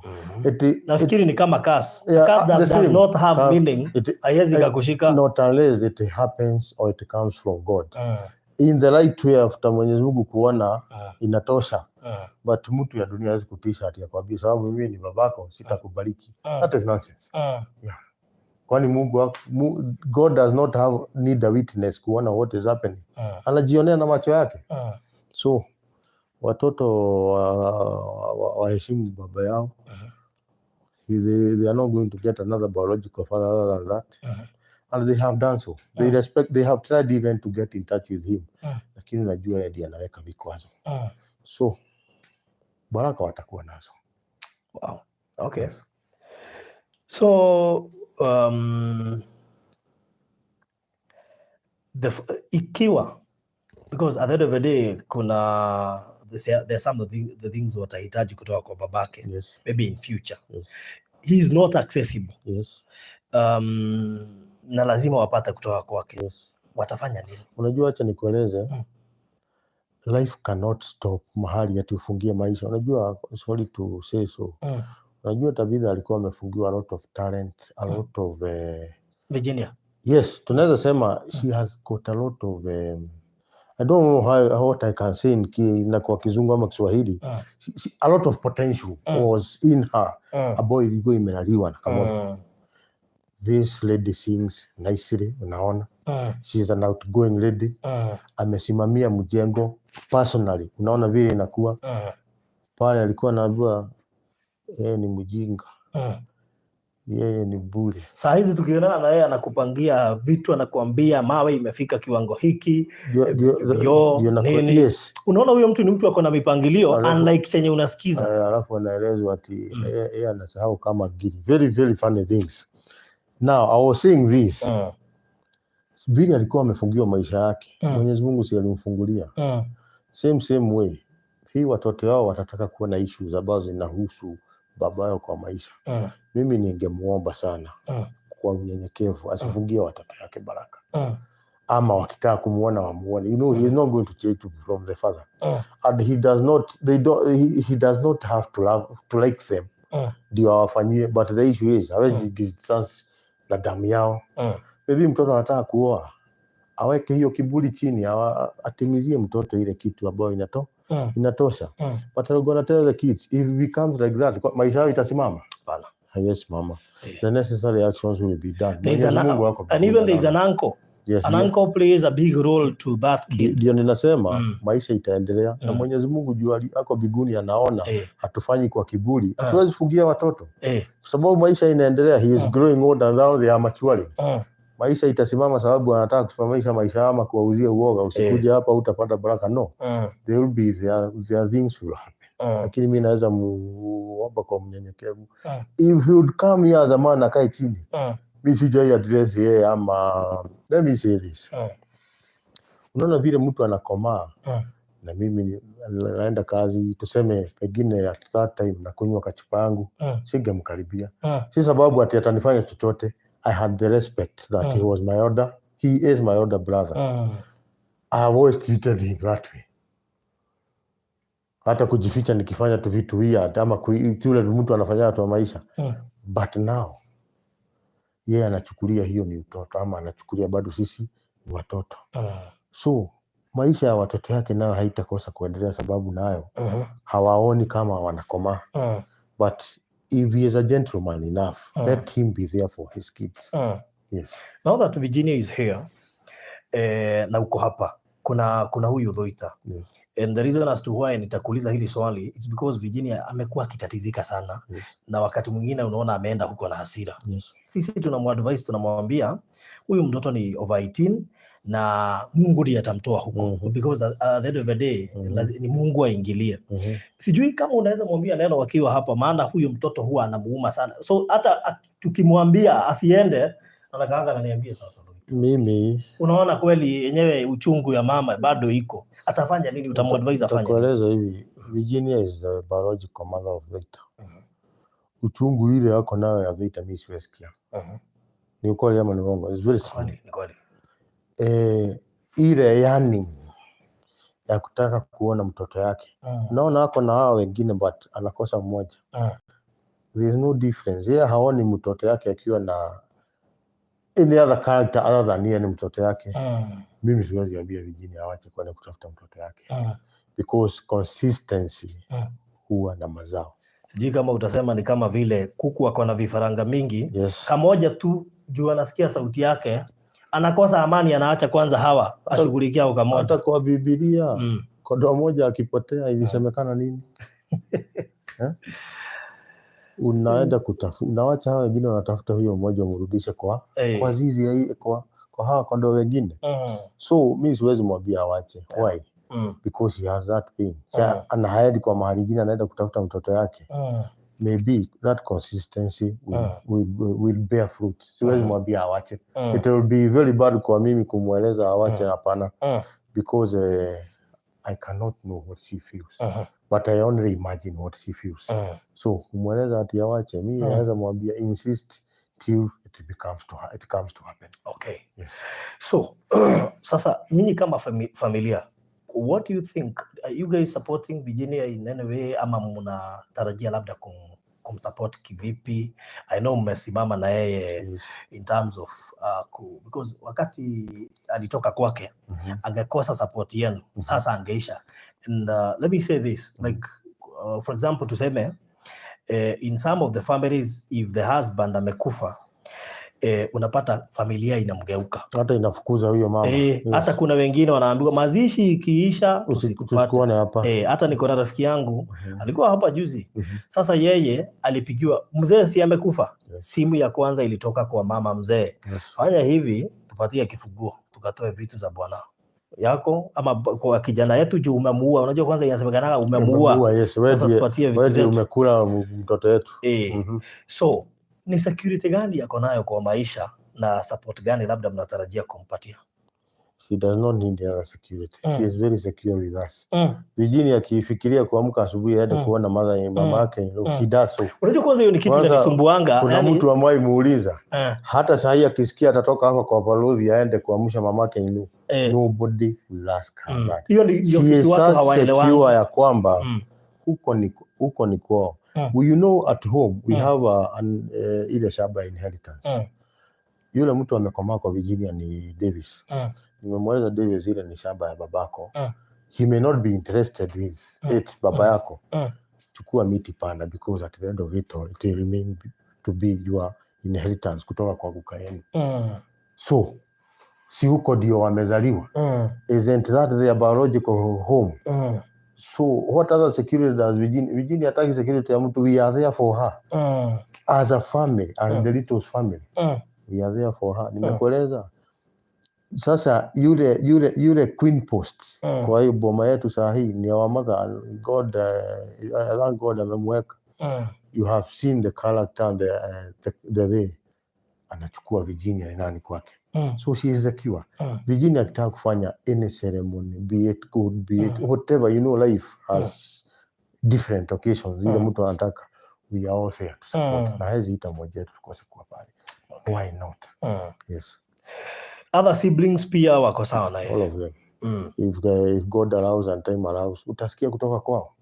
Nafikiri ni kama curse. Yeah, A curse that the does same. not have meaning, haiwezi kakushika. Not unless it happens or it comes from God. In the right way, after Mwenyezi Mungu kuona inatosha. But mtu ya dunia hawezi kutisha ati akwambie sababu mimi ni babako sitakubariki. That is nonsense. Kwani Mungu God does not have need a witness kuona what is happening. Anajionea na macho yake. So watoto waheshimu baba yao. They are not going to get another biological father other than that. And they have done so. They respect, they have tried even to get in touch with him. Lakini unajua yeye ndiye anaweka vikwazo. So baraka watakuwa nazo. Wow. Okay. Yes. So ikiwa, because at the end of the day kuna there are some of the things watahitaji kutoka kwa babake, maybe in future. He is not accessible. Na lazima wapate kutoka kwake. Watafanya nini? Unajua, acha nikueleze, life cannot stop mahali ati ufungie maisha. Unajua, sorry to say so, unajua Tabitha alikuwa amefungiwa a lot of talent, a lot of Virginia. Yes, tunaweza sema she has got a lot of I don't know what I can say na kwa Kizungu ama Kiswahili. A lot of potential was in her ambayo ilikuwa imelaliwa na Kamotho. This lady sings nicely, unaona. She is an outgoing lady. Amesimamia mjengo personally, unaona vile inakuwa pale. Alikuwa anaambiwa yeye ni mjinga, yeye ni bure. Saa hizi tukionana na yeye anakupangia vitu, anakuambia mawe imefika kiwango hiki, vioo, Ndio nini. Unaona huyo mtu ni mtu ako na mipangilio, unlike chenye unasikiza. Alafu anaelezwa ati yeye anasahau kama ngiri. Very very funny things. Now I was saying this, vile alikuwa amefungiwa maisha yake, Mwenyezi Mungu si alimfungulia? Same same way, hii watoto wao watataka kuwa na issues ambazo zinahusu baba yao kwa maisha. Mimi ningemuomba sana kwa unyenyekevu asifungie watoto yake baraka, ama wakitaka kumuona wamuone. He is not going to change from the father, and he does not they don't he does not have to love to like them ndio awafanyie, but the issue is hawezi distance na damu yao. Maybe mtoto anataka kuoa, aweke hiyo kiburi chini, atimizie mtoto ile kitu ambayo inatosha. But I'm gonna tell the kids, if it becomes like that, maisha yao itasimama? Hapana. Haiwezi simama. Yeah. The necessary actions will be done. There is Mwenyezi an, Mungu ako and even there is an anaona. uncle. An uncle plays a big role to that kid. Ndio ninasema maisha itaendelea na Mwenyezi Mungu juu ako mbinguni anaona. Hatufanyi kwa kiburi, hatuwezi fungia watoto kwa sababu maisha inaendelea. He is growing old and now they are maturing. Maisha itasimama sababu anataka kusimamisha maisha ama kuwauzia uoga, usikuje hapa utapata baraka? No, there will be there things will happen, lakini mi naweza muomba kwa mnyenyekevu, if he would come here as a man, akae chini. Mi sijai address yeye ama, let me say this, unaona vile mtu anakomaa, na mimi naenda kazi, tuseme pengine at that time nakunywa kachupa yangu, singemkaribia, si sababu ati atanifanya chochote. I had the respect that he was my older he is my older brother. I have always treated him that way. Hata kujificha nikifanya tu vitu weird ama tule mtu anafanya tu maisha, but now yeye anachukulia hiyo ni utoto ama anachukulia bado sisi ni watoto. So maisha ya watoto yake nayo haitakosa kuendelea sababu nayo hawaoni kama wanakomaa, but if he is a gentleman enough, let him be there for his kids. Yes. Now that Virginia is here, na uko hapa, kuna huyu Dhoita. And the reason as to why nitakuuliza hili swali, it's because Virginia amekuwa akitatizika sana, na wakati mwingine unaona ameenda huko na hasira. Sisi tunamuadvise, tunamwambia huyu mtoto ni over 18 na Mungu ndiye atamtoa huko, because at the end of the day, ni Mungu aingilie. Sijui kama unaweza mwambia neno wakiwa hapa, maana huyu mtoto huwa anamuuma sana, so hata tukimwambia asiende, anakaanga ananiambia, sasa Mimi unaona kweli yenyewe uchungu ya mama bado iko. Atafanya nini? Utamuadvise afanye nini? Nitakueleza hivi, Virginia is the biological mother of Theta. Uchungu ile ako nayo ya Theta mi siwezi sikia. Ni ukweli ama ni uongo? It's very true. Kweli, ni kweli. Ile yani ya kutaka kuona mtoto yake, unaona ako na hao wengine but anakosa mmoja. There is no difference. Yeye haoni mtoto yake akiwa na any other character other than yeye ni mtoto yake. Mimi siwezi ambia Virginia awache kwenda kutafuta mtoto yake, because consistency huwa na mazao. Sijui kama utasema ni kama vile kuku ako na vifaranga mingi, kamoja tu juu anasikia sauti yake anakosa amani, anaacha kwanza hawa ashughulikia hao kamoja. Hata kwa Biblia, kondoo moja akipotea ilisemekana nini? Eh? Unaenda kutafuta, unawacha hawa wengine wanatafuta huyo mmoja umrudishe kwa kwa zizi ya kwa hawa kondoo wengine. So mi siwezi mwambia awache. Why? Because he has that pain. Sa, anahaedi kwa mahali ingine, anaenda kutafuta mtoto yake. Maybe that consistency will, will bear fruit. Siwezi mwambia awache. It will be very bad kwa mimi kumweleza awache, hapana, because I cannot know what she feels, but I only imagine what she feels. So kumweleza ati awache, mi naweza mwambia insist till it comes to happen. Yes. So sasa nyinyi kama familia, what do you think? Are you guys supporting Virginia in any way, ama mnatarajia labda kumsupport kivipi? I know mmesimama na yeye in terms of because wakati alitoka kwake, angekosa support yenu, sasa angeisha. And let me say this, like for example, tuseme in some of the families, if the husband amekufa, unapata familia inamgeuka. Hata inafukuza huyo mama. Hata kuna wengine wanaambiwa mazishi ikiisha tusikupate. Tusikuone hapa. Hata niko na rafiki yangu alikuwa hapa juzi. Sasa yeye alipigiwa, mzee si amekufa? Simu ya kwanza ilitoka kwa mama mzee. "Fanya hivi, tupatie kifunguo tukatoe vitu za bwana yako ama kwa kijana yetu juu umemuua." Unajua kwanza inasemekanaga umemuua. Umemuua, yes. Wewe Sasa tupatie vitu wewe ndiye zetu. Umekula mtoto wetu. So ni security gani yako nayo kwa maisha na support gani labda mnatarajia kumpatia? She does not need other security. She is very secure with us. Virginia akifikiria kuamka asubuhi aende kuona mama yake, she does so. Unajua kwanza hiyo ni kitu Kwanza, inanisumbuanga. kuna Yani, mtu ambaye muuliza, hata saa hii akisikia atatoka hapa kwa balozi aende kuamsha mamake inu, nobody will ask her that. Hiyo ndio She is kitu watu such hawaelewani. secure ya kwamba huko ni kwao. You know, at home we have ile shamba ya inheritance. Yule mtu amekomaa kwa Virginia ni Davis. Nimemweleza Davis, ile ni shamba ya babako. He may not be interested with it, baba yako. Chukua miti, panda, because at the end of it all it will remain to be your inheritance kutoka kwa guka yenu. So si huko ndio wamezaliwa? Isn't that their biological home? So what other security does Virginia? Virginia hataki security ya mtu. We are there for her as a family, as the Littles family. We are there for her. Nimekueleza. Sasa yule Queen Post kwa hiyo boma yetu saa hii ni our mother, and God, I thank God amemweka. You have seen the character and the way anachukua Virginia ni nani kwake. So she is secure. Virginia akitaka kufanya any ceremony, be it good, be it whatever, you know, life has different occasions. Ile mtu anataka, we are all there to support. Na hawezi ita mmoja wetu tukose kuwa pale. Why not? Yes. Other siblings pia wako sawa na All yeye? of them. If God allows and time allows, utasikia kutoka kwao.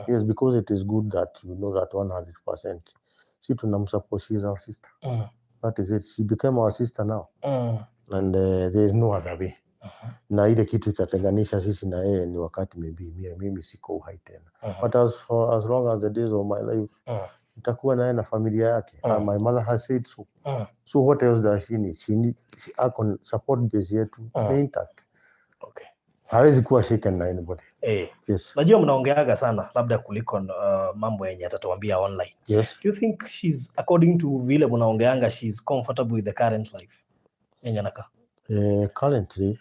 Yes, because it is good that you know that 100%. Si tunamsupport, she is our sister. That is it. She became our sister now. And there is no other way. Na ile kitu itatenganisha sisi na yeye ni wakati maybe mimi siko uhai tena. But as long as the days of my life, itakuwa naye na familia yake. My mother has said so. So what else does she need? She need ako support base yetu ni intact. Hawezi kuwa shaken na anybody. Yes. Najua mnaongeaga sana labda kuliko mambo yenye atatuambia online. Do you think she's, according to vile mnaongeanga, she's comfortable with the current life yenye anakaa? Currently,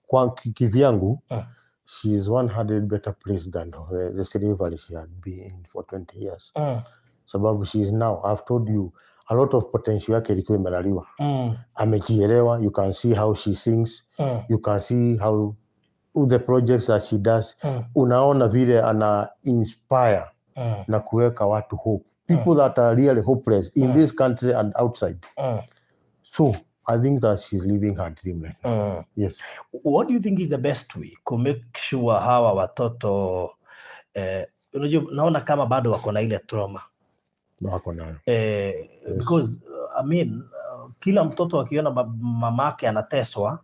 kwa kivyangu, she is 100 better placed than the slavery she had been in for 20 years. Sababu she is now, I've told you, a lot of potential yake ilikuwa imelaliwa. Amejielewa, you can see how she sings, you can see how the projects that she does. Unaona vile ana inspire na kuweka watu hope. People that are really hopeless in this country and outside. So I think that she's living her dream right now. Yes. What do you think is the best way ku make sure hawa watoto, unajua naona kama bado wako na ile trauma? Wako nayo. Because I mean, kila mtoto akiona mamake anateswa,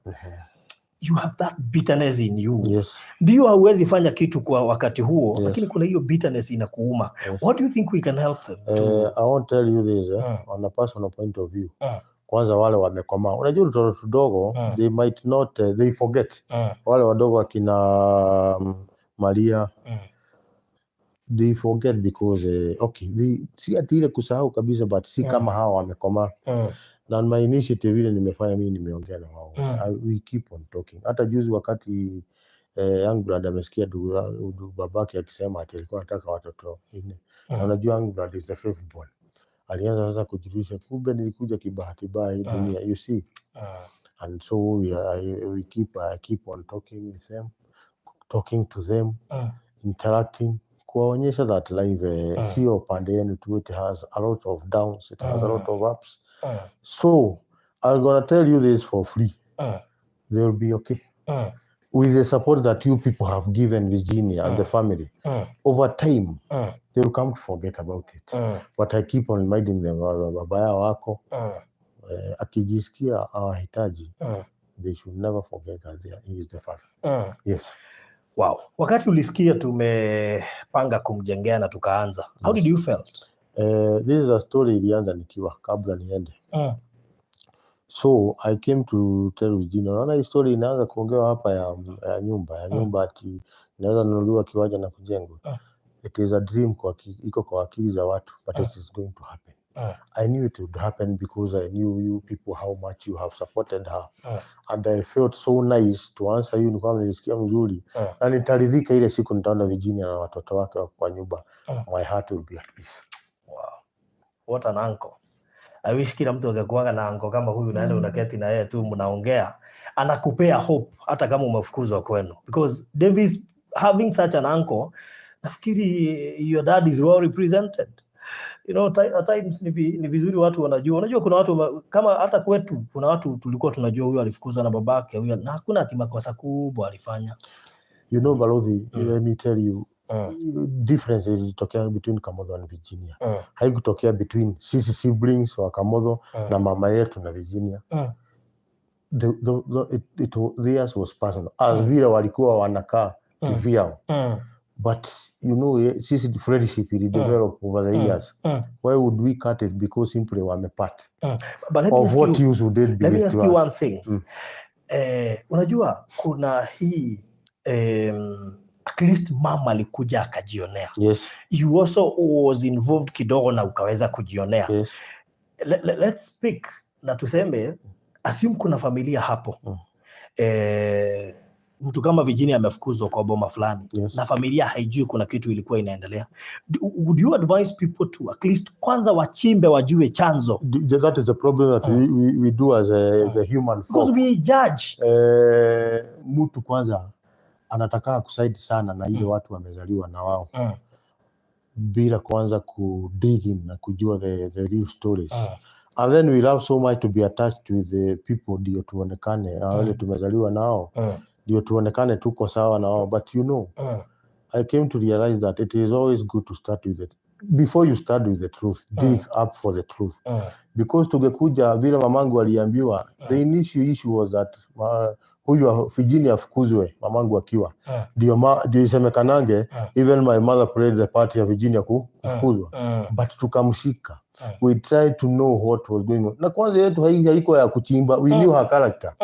you have that bitterness in you. Ndio hauwezi fanya kitu kwa wakati huo, lakini kuna hiyo bitterness inakuuma. What do you think we can help them to I won't tell you this, on a personal point of view. Kwanza wale wamekomaa, unajua watoto tudogo, they might not, they forget. Wale wadogo akina Maria, they forget because okay, si ati ile kusahau kabisa, but si kama hawa wamekomaa. Na my initiative ile nimefanya mimi, nimeongea na wao. We keep on talking. Hata juzi wakati Young blood amesikia ndugu babake akisema ati alikuwa anataka watoto nne. Na unajua young blood is the fifth born. Alianza sasa kujirisha, kumbe nilikuja kibahati mbaya hii dunia, you see. And so we keep I keep on talking with them, talking to them, interacting, kuwaonyesha that life sio pande yenu tu, it has a lot of downs, it has a lot of ups. So I'm gonna tell you this for free. They'll be okay. With the support that you people have given Virginia and the family, over time, they'll come to forget about it. But I keep on reminding them, baba yao wako, akijisikia awahitaji, they should never forget that he is the father. Yes. Wow. Wakati ulisikia tumepanga kumjengea na tukaanza, how did you felt? This is a story ilianza nikiwa kabla niende. So I came to tell Virginia, unaona hii story inaanza kuongewa hapa ya nyumba ati inaweza nunuliwa kiwanja na kujengwa. It is a dream iko kwa akili za watu, but it is going to happen. I knew it would happen because I knew you people, how much you have supported her. And I felt so nice to answer you, ni kwamba nilisikia mzuri na nitaridhika ile siku nitaona Virginia na watoto wake wako kwa nyumba. My heart will be at peace. Wow. What an uncle. I wish kila mtu angekuwaga na uncle kama huyu, unaenda unaketi na yeye tu mnaongea, anakupea hope hata kama umefukuzwa kwenu. Because Davis, having such an uncle, nafikiri your dad is well represented. At times ni vizuri watu wanajua. Unajua kuna watu kama hata kwetu kuna watu tulikuwa tunajua huyu alifukuzwa na babake huyu, na hakuna ati makosa kubwa alifanya. You know, Balozi, let me tell you, difference ilitokea between Kamotho and Virginia. Haikutokea between sisi siblings wa Kamotho na mama yetu na Virginia. Theirs was personal. As vile walikuwa wanakaa kivyao. But you know, sisi friendship ili develop over the years. Why would we cut it because simply wamepart? But let me Of ask what you, use would it be let me to ask you us? One thing. Unajua kuna hii at least mama alikuja akajionea. You also was involved kidogo na ukaweza kujionea. Let's speak na tuseme, assume kuna familia hapo. Mtu kama Virginia amefukuzwa kwa boma fulani na familia haijui kuna kitu ilikuwa inaendelea. Would you advise people to at least kwanza wachimbe wajue chanzo? That is the problem that we do as the human Because folk. We judge. Mtu kwanza anataka kuside sana na ile watu wamezaliwa na wao bila kwanza ku dig in na kujua the real stories. And then we love so much to be attached with the people ndio tuonekane wale tumezaliwa nao, ndio tuonekane tuko sawa na wao, but I came to realize that it is always good to start with it before you start with the truth, dig up for the truth, because tungekuja vile mamangu aliambiwa, the initial issue was that huyu Virginia afukuzwe mamangu akiwa, ndio isemekanange even my mother played the part ya Virginia kufukuzwa, but tukamshika. We tried to know what was going on, na kwanza yetu haiko ya kuchimba, we knew her character.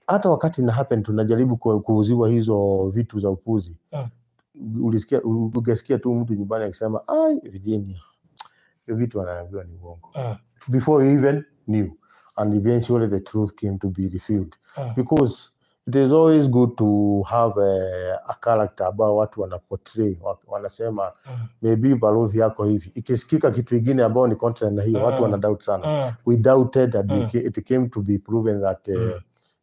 Hata wakati ina happen tunajaribu kuuziwa hizo vitu za upuzi, ungesikia tu mtu nyumbani akisema, "Ai, Virginia, hiyo vitu anaambiwa ni uongo," before you even knew, and eventually the truth came to be revealed, because it is always good to have a character ambao watu wana portray, wanasema maybe Balozi yako hivi, ikisikika kitu ingine ambao ni contrary na hiyo, watu wana doubt sana. We doubted and it came to be proven that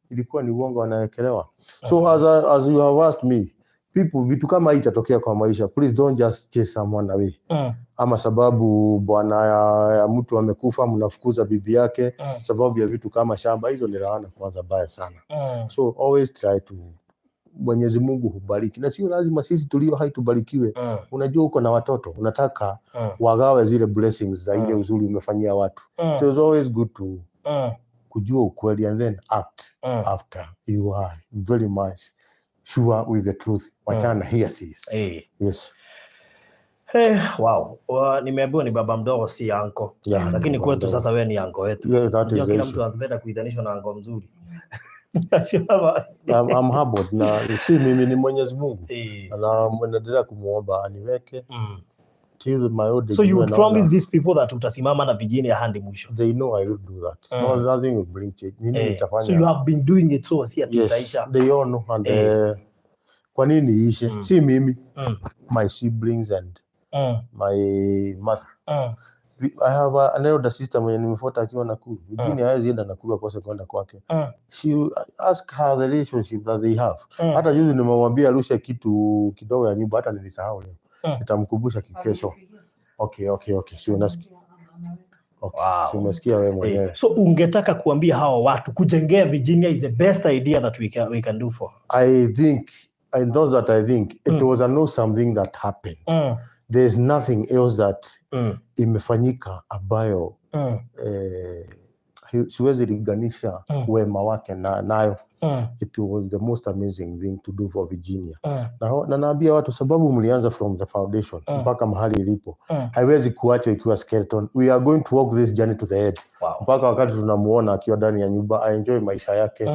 ilikuwa ni uongo wanawekelewa. So as you have asked me, people, vitu kama hii itatokea kwa maisha, please don't just chase someone away, ama sababu bwana ya mtu amekufa mnafukuza bibi yake sababu ya vitu kama shamba. Hizo ni laana kwanza mbaya sana. So always try to, Mwenyezi Mungu hubariki, na sio lazima sisi tulio hai tubarikiwe. Unajua uko na watoto, unataka wagawe zile blessings za ile uzuri umefanyia watu. It is always good to kujua ukweli and then act after you are very much sure with the truth. Wachana na hearsays. Yes. Wow. Nimeambiwa ni baba mdogo, si uncle. Yeah, Lakini baba kwetu mdogo. Sasa wewe ni uncle wetu. Yeah, that Unajua is the kila issue. mtu anapenda kuitanishwa na uncle mzuri. I'm humbled na si mimi, ni Mwenyezi Mungu na naendelea kumuomba aniweke till my old age. So you niwe would naona promise these people that utasimama na Virginia hadi mwisho. They know I will do that. No, nothing will bring change. Nini nitafanya? So you have been doing it, so si ati Yes, itaisha. They all know and Kwa nini iishe? Si mimi, my siblings and my mother. I have an elder sister mwenye nimefuata akiwa Nakuru. Virginia hawezi enda Nakuru akose kwenda kwake. She ask her the relationship that they have. Hata juzi nimemwambia arushe kitu kidogo ya nyumba, hata nilisahau leo. Nitamkumbusha kesho. Okay. Si unasikia? Okay. Wow. Si umesikia wewe mwenyewe. Eh, so ungetaka kuambia hawa watu kujengea Virginia is the best idea that we can do for her. I think, I know that I think it was an awesome thing that happened. There's nothing else that imefanyika ambayo siwezi linganisha wema wake na nayo. It was the most amazing thing to do for Virginia. Na naambia watu, sababu mlianza from the foundation mpaka mahali ilipo, haiwezi kuachwa ikiwa skeleton. We are going to walk this journey to the end mpaka wakati tunamuona akiwa ndani ya nyumba, aenjoy maisha yake,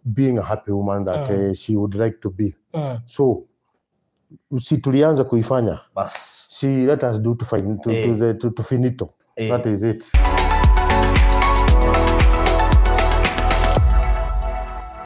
being a happy woman that she would like to be. So si tulianza kuifanya, Bas. Si let us do to, fin, to, to, the, to, to finito. Eh. That is it.